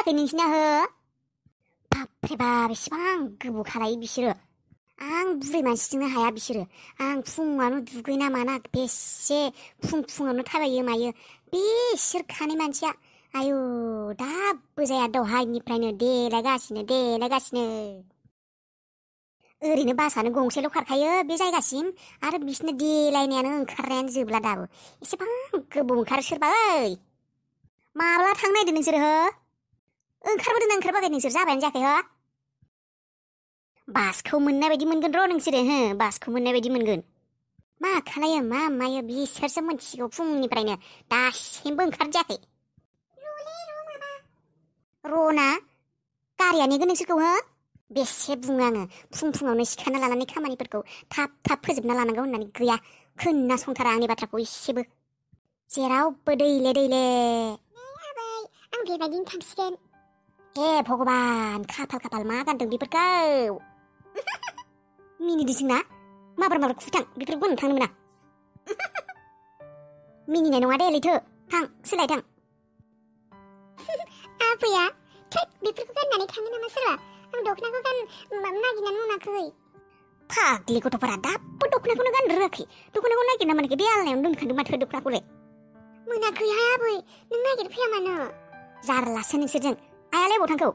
जायाखै नोंसिना हो? बाबरे बाब एसेबां गोबाव खालायो बिसोरो। आं बुरै मानसिजोंनो हाया बिसोरो। आं फुङावनो दुगैना माना बेसे फुङावनो थाबायो मायो। बिसोर खानै मानसिया आयु दाबो जाया दहायनिफ्रायनो देलायगासिनो। ओरैनो बासानो गंसेल' खारखायो बे जायगासिम आरो बिसोरनो देलायनायानो ओंखारनायानो जोबला दाबो। एसेबां गोबाव ओंखारो सोरबा ओइ। माब्ला थांनो नागिरदों नोंसोर हो? ओंखारबोदोंना ओंखारबोआखै नोंसोर जाबायानो जायाखै हो? बासखौ मोननाय बायदि मोनगोन र' नोंसोरो हो बासखौ मोननाय बायदि मोनगोन। मा खालायो मा मायो बिसोरसो मोनथिगौ फुंनिफ्रायनो दासिमबो ओंखारजायाखै। र'ना गारिया नेगोन नोंसोरखौ हो? बेसे बुङो आङो फुङावनो सिखारना लानानै खामानिफोरखौ थाब फोजोबना लानांगौ होननानै गैया खोनासंथारा आंनि बाथ्राखौ एसेबो। जेरावबो दैले। आबै आं बेबायदिनो थांसिगोन। हे भगबान खाफाल मा गानदों बेफोरखौ? मिनिदोंसोना माब्रा खुथां बेफोरखौ बुंनो थांनो मोना। मिनिनाय नङा दे लैथो थां सोलाय थां। आबैया थोद बेफोरखौ गाननानै थाङो नामा सोरबा? आं दख'नाखौ नागिरनानै मोनाखै। फाग्लि गथ'फोरा दाबो दख'नाखौनो गाननो रोङाखै। दख'नाखौ नागिरना मोनाखै बे आलनायावनो दोनखादों माथो दख'नाखौलाय। मोनाखैहाय आबै नों नागिरफैया मानो? जारलासो नोंसोरजों। आयालाय अबाव थांखौ?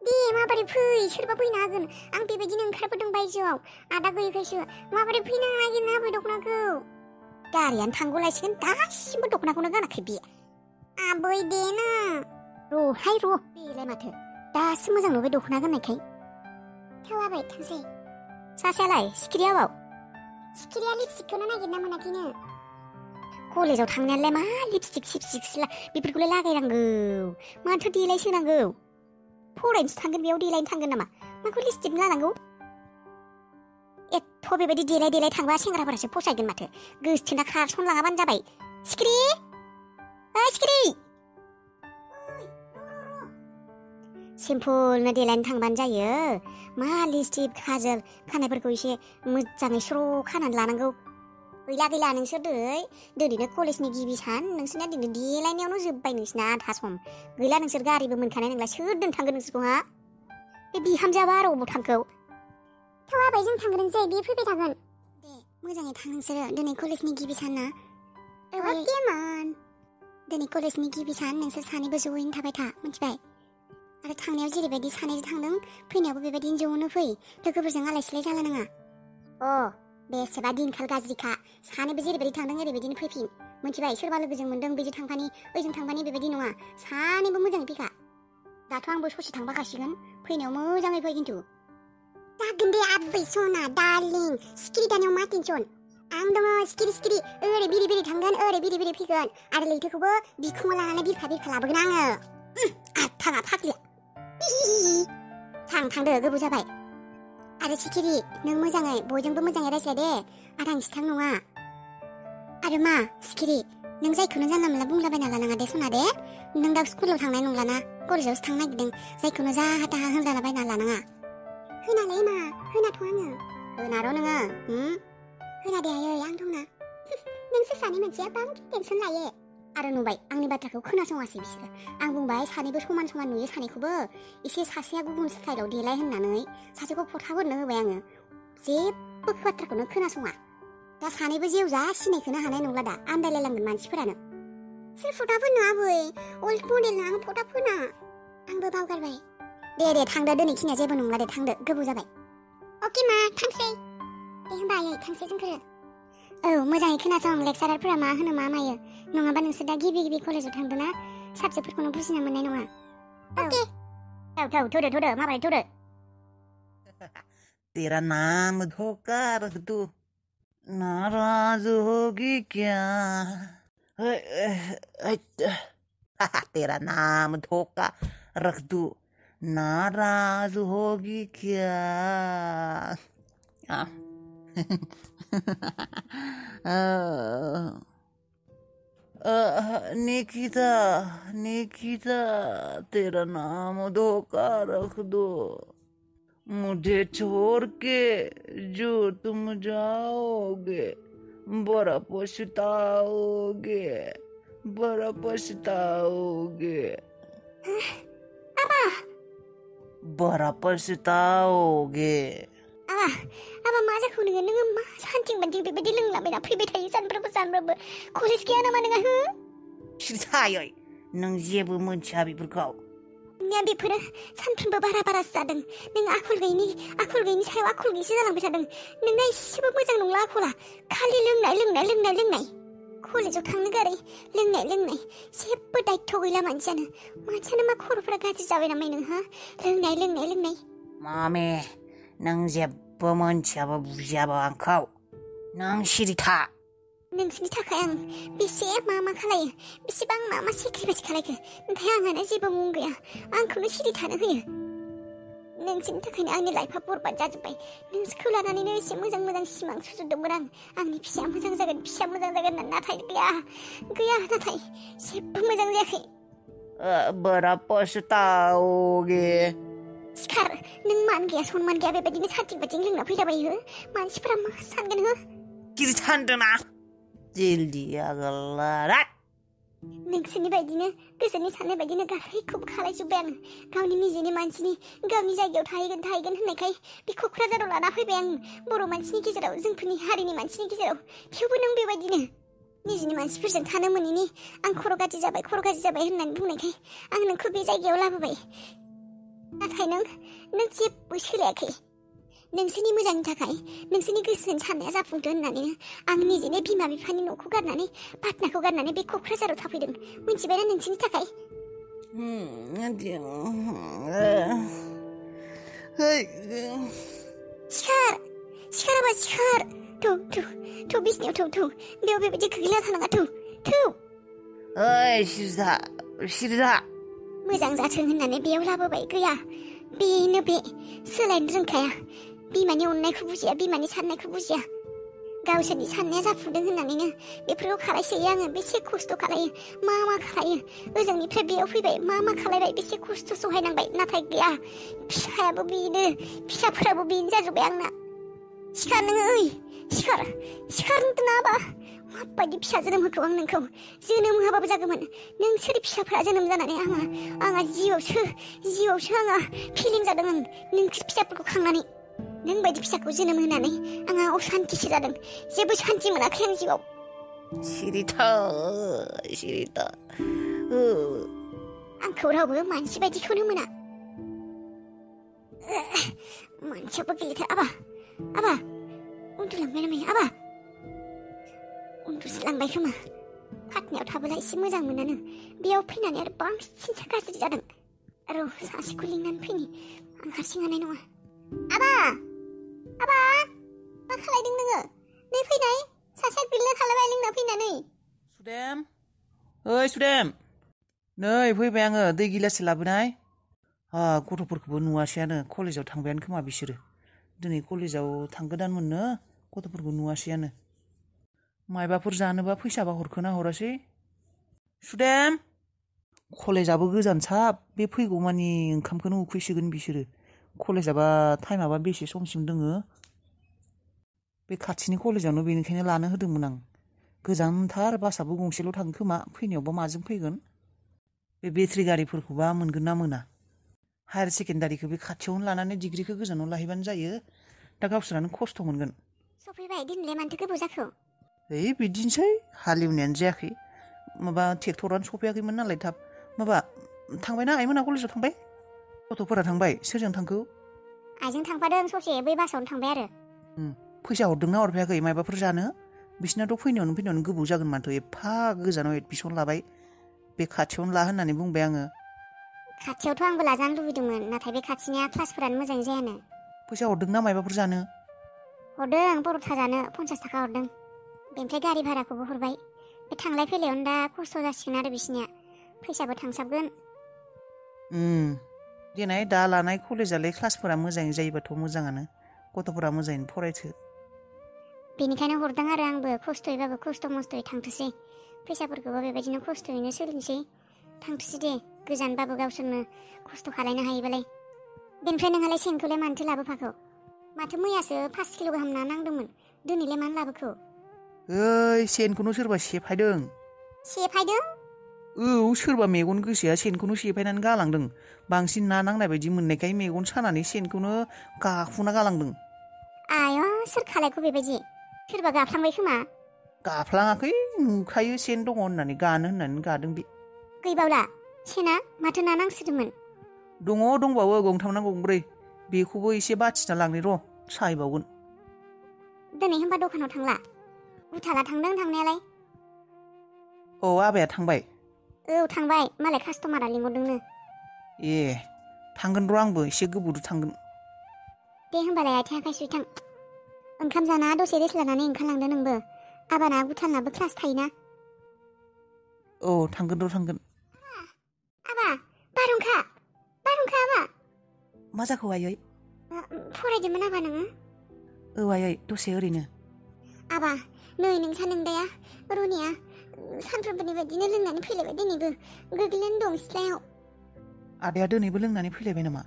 दे माबोरै फै सोरबा फैनो हागोन। आं बेबायदिनो ओंखारबोदों बायजोआव आदा गैयैखायसो। माबोरै फैनो नागिरना होफै दख'नाखौ। गारियानो थांगौलायसिगोन दासिमबो दख'नाखौनो गानाखै बे। आबै दे ना। र'हाय बेलाय माथो दासो मोजां नुबाय दख'ना गाननायखाय। थाव आबै थांसै। सासेयालाय सिखिरिया अबाव? सिखिरिया लिपस्टिकखौनो नागिरना मोनाखैनो। कलेजाव थांनायालाय मा लिपस्टिक बेफोरखौलाय लागायनांगौ माथो देलायसोनांगौ। फरायनोसो थांगोन बेयाव देलायनो थांगोन नामा? माखौ लिपस्टिक लानांगौ? एथ' बेबायदि देलाय थांबा सेंग्राफोरासो फसायगोन माथो। गोसथोना खारसनलाङाबानो जाबाय। सिखिरि ओइ सिखिरि। सिम्पोलनो देलायनो थांबानो जायो। मा लिपस्टिक खाजोल खानायफोरखौ एसे मोजाङै स्र' खानानै लानांगौ। गैला नोंसोर दिनैनो कलेजनि गिबि सान नोंसोरना दिनै देलायनायावनो जोब्बाय नोंसिना आधा सम। गैला नोंसोर गारिबो मोनखानाय नंला सोर दोनथांगोन नोंसोरखौ हा? बे बिहामजोआबा आरो अबाव थांखौ? थाव आबै जों थांग्रोनोसै बे फैबाय थागोन। दे मोजाङै थां नोंसोरो दिनै कलेजनि गिबि सान ना। अकेमोन। दिनै कलेजनि गिबि सान नोंसोर सानैबो ज'यैनो थाबाय था मिथिबाय? आरो थांनायाव जेरैबायदि सानैजों थांदों फैनायावबो बेबायदिनो ज'नो फै। लोगोफोरजों आलाय सिलाय जालायनाङा। बेसेबा दिनखाल गाज्रिखा सानैबो जेरैबायदि थांदों ओरैबायदिनो फैफिन मिथिबाय? सोरबा लोगोजों मोनदों बेजों थांफानि ओइजों थांफानि बेबायदि नङा। सानैबो मोजाङै फैखा। दाथ' आंबो ससे थांफाखासिगोन फैनायाव मोजाङै फै खिन्थु। जागोन दे आबै सना डार्लिं सिखिरि दानियाव मा टेनसन? आं दङ सिखिरि ओरै बिरि थांगोन ओरै बिरि फैगोन आरो लैथोखौबो बिखुङाव लानानै बिरखा लाबोगोन आङो। आथाङा फाग्लिया। थांदो गोबाव जाबाय। आरो सिखिरि नों मोजाङै बयजोंबो मोजाङै रायज्लाय दे आदां सिथां नङा। आरो मा सिखिरि नों जायखौनो जानला मोनला बुंलाबायना लानाङा दे सना दे। नों दा स्कुलाव थांनाय नंलाना कलेजावसो थांनो नागिरदों। जायखौनो जाहा थाहा होनलाबायना लानाङा। होनालाय मा होनाथ' आङो। होना र' नोङो होना दे आयै आं दंना। नोंसोर सानै मानसिया बांद्राय टेनसन लायो। आरो नुबाय आंनि बाथ्राखौ खोनासङासै बिसोरो। आं बुंबाय सानैबो समान नुयो सानैखौबो। एसे सासेया गुबुन स्टाइलाव देलाय होननानै सासेखौ फथाफोरनो होबाय आङो। जेबो बाथ्राखौनो खोनासङा। दा सानैबो जेवजा सिनायखोनो हानाय नंला दा आन्दायलायलांगोन मानसिफोरानो। सोर फथाफोरनो आबै अल्ड मडेल आं फथाफोरना। आंबो बावगारबाय। दे थांदो दिनैखिनिया जेबो नंला दे थांदो गोबाव जाबाय। अके मा थांसै। दे होनबा आयै थांसै जोंफोरो। औ मोजाङै खोनासं लेक्सारारफोरा मा होनो मा मायो। नङाबा नोंसोर दा गिबि कलेजाव थांदोंना साबजेक्टफोरखौनो बुजिना मोननाय नङा। अके थौदो माबारै थौदो। तेरा नाम धोखा रख दूं नाराज होगी क्या? तेरा नाम धोखा रख दूं नाराज होगी क्या? निकिता तेरा नाम धोखा रख दो मुझे छोड़ के जो तुम जाओगे बड़ा पछताओगे। बड़ा पछताओगे। आबा मा जाखो नोङो मा सानथिं बानथिं बेबायदि लोंलाबायना फैबाय थायो सानफ्रोमबो कलेज गैया नामा नोङो हो? सिरिथायै नों जेबो मोनथिया बेफोरखौ। नोंनिया बेफोरो सानफ्रोमबो बारासो जादों। नों आखल गैयिनि सायाव आखल गैयिसो जालांबाय थादों। नोंना एसेबो मोजां नंला आखला। खालि लोंनाय कलेजाव थांनो गारै लोंनाय जेबो दायित्व गैला मानसियानो मा खर'फोरा गाज्रि जाबाय नामा नों हा? लोंनाय मामे नों जेबो मोनथियाबो बुजियाबो आंखौ। नों सिरि था। नोंसिनि थाखाय आं बेसे मा खालायो, बेसेबां मा सेक्रिफाइस खालायखो, नाथाय आंहानो जेबो मुं गैया। आंखौनो सिरि थानो होयो। नोंसिनि थाखायनो आंनि लाइफआ बरबाद जाजोब्बाय। नोंसोरखौ लानानैनो एसे मोजां सिमां सुजुदोंमोन आं। आंनि फिसाया मोजां जागोन होननानै, नाथाय गैया नाथाय जेबो मोजां जायाखै। बड़ा पछताओगे। सिखार, नों मान गैया सनमान गैया बेबायदिनो साथिं बाथिं लोंना फैलाबायो। मानसिफोरा मा सानगोन हो? गिर सानदोंना जल्दी आगला। नोंसोरनि बायदिनो गोसोनि साननाय बायदिनो गासैखौबो खालायजोब्बाय आं। गावनि निजेनि मानसिनि गावनि जायगायाव थाहैगोन होननायखाय बे क'क्राझाराव लाना फैबाय आं। बर' मानसिनि गेजेराव, जोंफोरनि हारिनि मानसिनि गेजेराव। थेवबो नों बेबायदिनो निजेनि मानसिफोरजों थानो मोनैनि आं खर' गाज्रि जाबाय होननानै बुंनायखाय आं नोंखौ बे जायगायाव लाबोबाय। नाथाय नों जेबो सोलायाखै। नोंसोरनि मोजांनि थाखाय, नोंसोरनि गोसोनि साननाया जाफुंथों होननानैनो आं निजेनो बिमा बिफानि न'खौ गारनानै, पाटनाखौ गारनानै बे क'क्राझाराव थाफैदों। मिथिबायना नोंसोरनि थाखाय? सिखार थौ बिसिनायाव थौ बेयाव बेबायदि गोग्लैना थानाङा। थौ सिरिथा मोजां जाथों होननानै बेयाव लाबोबाय। गैया, बेनो बे सोलायनो रोंखाया। बिमानि अननायखौ बुजिया, बिमानि साननायखौ बुजिया। गावसोरनि साननाया जाफुंदों होननानैनो बेफोरखौ खालायसोयो आङो। बेसे खस्थ' खालायो, मा खालायो। ओजोंनिफ्राय बेयाव फैबाय, मा खालायबाय, बेसे खस्थ' सहायनांबाय। नाथाय गैया, फिसायाबो बेनो, फिसाफोराबो बेनो जाजोब्बाय आंना। सिखार नोङो, सिखार होनदों आबा। माबायदि फिसा जोनोम होखौ आं नोंखौ? जोनोम होआबाबो जागौमोन। नोंसोर फिसाफोरा जोनोम जानानै आंहा जिउआवसो आंहा फिलिं जादों। आं नोंसोर फिसाफोरखौ खांनानै नों बायदि फिसाखौ जोनोम होनानै आंहा असान्तिसो जादों। जेबो सान्ति मोनाखै आं जिउआव। सिरिथा आंखौ रावबो मानसि बायदिखौनो मोना। मानसियाबो गैलिथार। आबा उन्दुलांबाय नामा? आबा उन्दुलांबाय खोमा। पाटनायाव थाबोला एसे मोजां मोनानो, बेयाव फैनानै आरो बांसिनसो गाज्रि जादों। र' सासेखौ लिंनानै फैनि, आं हारसिं हानाय नङा। आबा मा खालायदों नोङो? नै फैनाय, सासेया गोलैना थालायबाय लोंना फैनानै। सुदेम नै फैबाय आङो। दै गिलाससे लाबोनाय। गथ'फोरखौबो नुवासैयानो, कलेजाव थांबायानो खोमा बिसोरो। दिनै कलेजाव थांगोदानमोननो, गथ'फोरखौ नुवासैयानो। मायबाफोर जानोबा फैसाबा हरखोना हरासै? सुदेम, कलेजाबो गोजानसाब, बे फैगौ मानि ओंखामखौनो उखैसोगोन बिसोरो। कलेजाबा टाइमाबा बेसे समसिम दोङो? बे खाथिनि कलेजावनो, बेनिखायनो लानो होदोंमोन आं। गोजानथार, बासाबो गंसेल' थांगोन खोमा। फैनायावबा माजों फैगोन? बे बेटारि गारिफोरखौबा मोनगोन ना मोना? हायार सेकेन्डारिखौ बे खाथियावनो लानानै डिग्रिखौ गोजानाव लाहैबानो जायो। दा गावसोरानो खस्थ' मोनगोन। सफैबाय, दिनैलाय मानोथो गोबाव जाखो? बिदिनोसै, हालेवनायानो जायाखै। ट्रेक्टरानो सफैयाखैमोन नालाय थाब। थांबायना आइमोना कलेजाव थांबाय? गथ'फोरा थांबाय? सोरजों थांखो? आइजों थांफादों ससे, बै बासावनो थांबाय आरो। फैसा हरदोंना हरफायाखै मायबाफोर जानो? बिसिनाथ' फैनायावनो गोबाव जागोन माथो। एफा गोजानाव एडमिसन लाबाय। बे खाथियावनो ला होननानै बुंबाय आङो। खाथियावथ' आंबो लाजानो लुबैदोंमोन, नाथाय बे खाथिनिया क्लासफोरानो मोजाङै जायानो। फैसा हरदोंना मायबाफोर जानो? हरदों, पर'था जानो 50 थाखा हरदों। बेनिफ्राय गारि भाराखौबो हरबाय। बे थांलाय फैलायावनो दा खस्थ' जासिगोन आरो बिसिनिया। फैसाबो थांसाबगोन। देनाय दा लानाय कलेजालाय क्लासफोरा मोजाङै जायोबाथ' मोजाङानो। गथ'फोरा मोजाङैनो फरायथो। बेनिखायनो हरदों आरो आंबो, खस्थ'यैबाबो खस्थ' मस्थ'यै थांथोसै। फैसाफोरखौबो बेबायदिनो खस्थ'यैनो सोलिनोसै। थांथोसै दे, गोजानबाबो गावसोरनो खस्थ' खालायनो हायोबालाय। बेनिफ्राय नोंहालाय सेनखौलाय मानोथो लाबोफाखौ? माथो मैयासो 5 किल' गाहाम ना नांदोंमोन। दिनैलाय मानो लाबोखो? सेनखौनो सोरबा सेफायदों। सेफायदों? औ सोरबा मेगन गोसाया सेनखौनो सेफायनानै गालांदों। बांसिन ना नांनाय बायदि मोननायखाय मेगन सानानै सेनखौनो गाखुना गालांदों। आय' सोर खालायखो बेबायदि? सोरबा गाफ्लांबाय खोमा। गाफ्लाङाखै, नुखायो सेन दङ होननानै गानो होननानै गादों बे। गैबावला सेना? माथो ना नांसोदोंमोन? दंबावो गंथाम ना गंब्रै। बेखौबो एसे बाथिना लांनि र', सायबावगोन। दिनै होनबा दखानाव थांला? गुथाला थांदों थांनायालाय। औ आबाया थांबाय? औ थांबाय, मालाय कास्टमारा लिंहरदोंनो। ए थांगोन र' आंबो एसे गोबावजों थांगोन। दे होनबालाय आथिं आखाइ सुइथां। ओंखाम जाना दसे रेस्ट लानानै ओंखारलांदो नोंबो। आबाना गुथालनाबो क्लास थायोना। औ थांगोन र' थांगोन। आबा बारहुंखा आबा। मा जाखो आयै? फरायदोंमोन आबा नोङो? औ आयै दसे ओरैनो। आबा नै नोंसा नोंदाया रनिया सानफ्रोमबोनि बायदिनो लोंनानै फैलायबाय दिनैबो। गोग्लैनानै दं सिथ्लायाव। आदाया दिनैबो लोंनानै फैलायबाय नामा?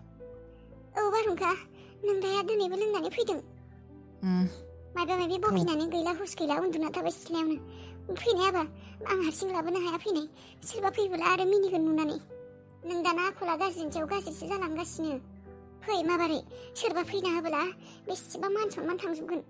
औ बारहुंखा, नोंदाया दिनैबो लोंनानै फैदों। माबा माबि बखिनानै गैला हुस गैला उन्दुना थाबाय सिथ्लायावनो। फैनाय आबा, आं हारसिं लाबोनो हाया फैनाय। सोरबा फैबोला आरो मिनिगोन नुनानै। नोंदाना आखला गाज्रिनि सायाव गाज्रिसो जालांगासिनो। फै माबारै, सोरबा फैना होबोला बेसेबा मान सनमान थांजोबगोन।